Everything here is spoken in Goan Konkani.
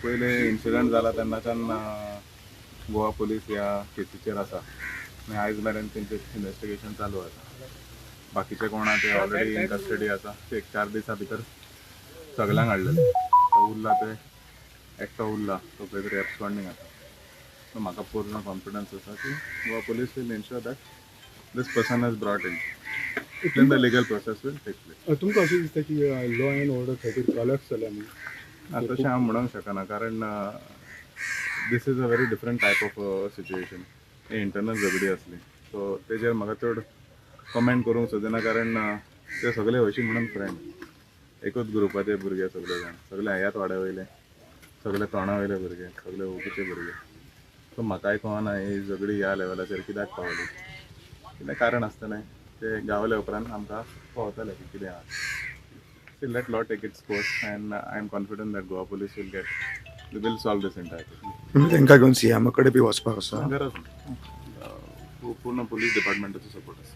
पयले इन्सिडंट जाला तेन्नाच्यान गोवा पुलीस ह्या केसीचेर आसा आनी आयज मेरेन तेंचें इन्वेस्टिगेशन चालू आसा. बाकीचे कोण आहा ते ऑलरेडी इन कस्टडी आसा. ते एक 4 दिसां भितर सगल्यांक हाडलेले. तो उरला, ते एकटो उरला, तो खंय तरी एब्सकॉन्डींग आसा. सो म्हाका पूर्ण कॉन्फिडन्स आसा की Goa Police will ensure that this person has brought in, then the legal process will take place. तुमकां अशें दिसता की लॉ अँड ऑर्डर खातीर कॉलॅप्स जाल्या म्हणून? ना, तशें हांव म्हणूंक शकना, कारण this is a very different type of situation. He internal झगडी आसली, सो तेजेर म्हाका चड कमेंट करूंक सोदिना, कारण ते सगळे हरशीं म्हणून फ्रेंड, एकूच ग्रुपाचे भुरगे सगळे जाण, सगळे ह्याच वाड्या वयले, सगळे तोंडा वयले भुरगे, सगळे वळखीचे भुरगे. सो म्हाकाय कळना ही झगडी ह्या लेवलाचेर कित्याक पावली. कितें कारण आसतलें, ते गावले उपरांत आमकां कळतलें की कितें आहा. See, let law take its course, and I am confident that Goa Police will solve this entire thing. तुमी तांकां घेवन सीएमा कडेन बी वचपाक आसा? गरज ना. पूर्ण पोलीस डिपार्टमेंटाचो सपोर्ट आसा.